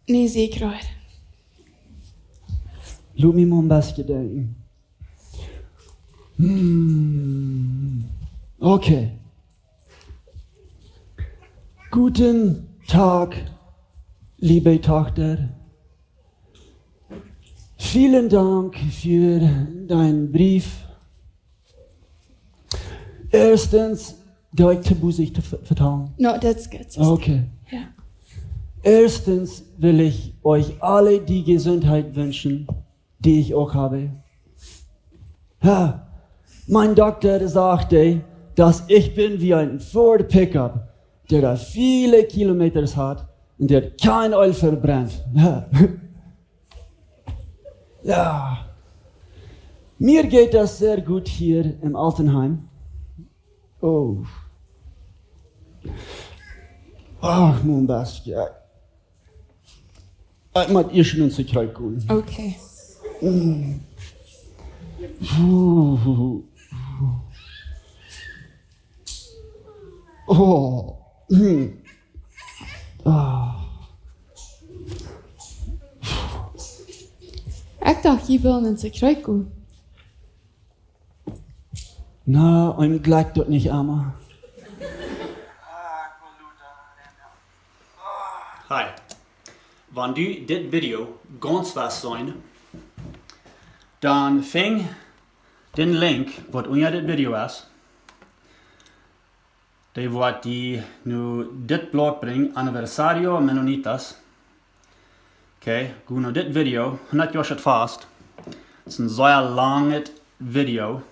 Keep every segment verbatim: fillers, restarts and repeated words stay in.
Nä, secha. Lot mie mau een bät denkjen. Hmm. Okay. Guten Tag, liebe Tochter. Vielen Dank für deinen Brief. Erstens, direkt muss ich ver- vertalen. No, that's good. That's Okay. Yeah. Erstens will ich euch alle die Gesundheit wünschen, die ich auch habe. Ja, mein Dokta sagte, dass ich bin wie ein Ford Pickup, der da viele Kilometer hat und der kein Öl verbrennt. Ja. Ja. Mir geht das sehr gut hier im Altenheim. Oh. Ach, mein Best. Ja. Ekj mott ieescht mol een Sekj kjrieen. Okay. Puh. Oh. Hm. Ah. Ekj docht, jie wullen een Sekj kjrieen. Na, een Jlekj daut nich emma. Hi. Wan du dit Video gaunz west seenen, dan finj dän Link waut unja dit Video es. Dee woat die no dit Blaut brinjen, Aniversario Mennonitas. Okay, go no dit Video, hundat Joa Fast. Daut es een sea langet Video,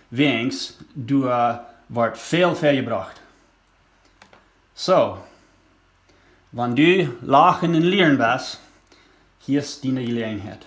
wäajens doa woat väl väajebrocht. So, wan du lachen un lieren west, hia es diene Jeläajenheit.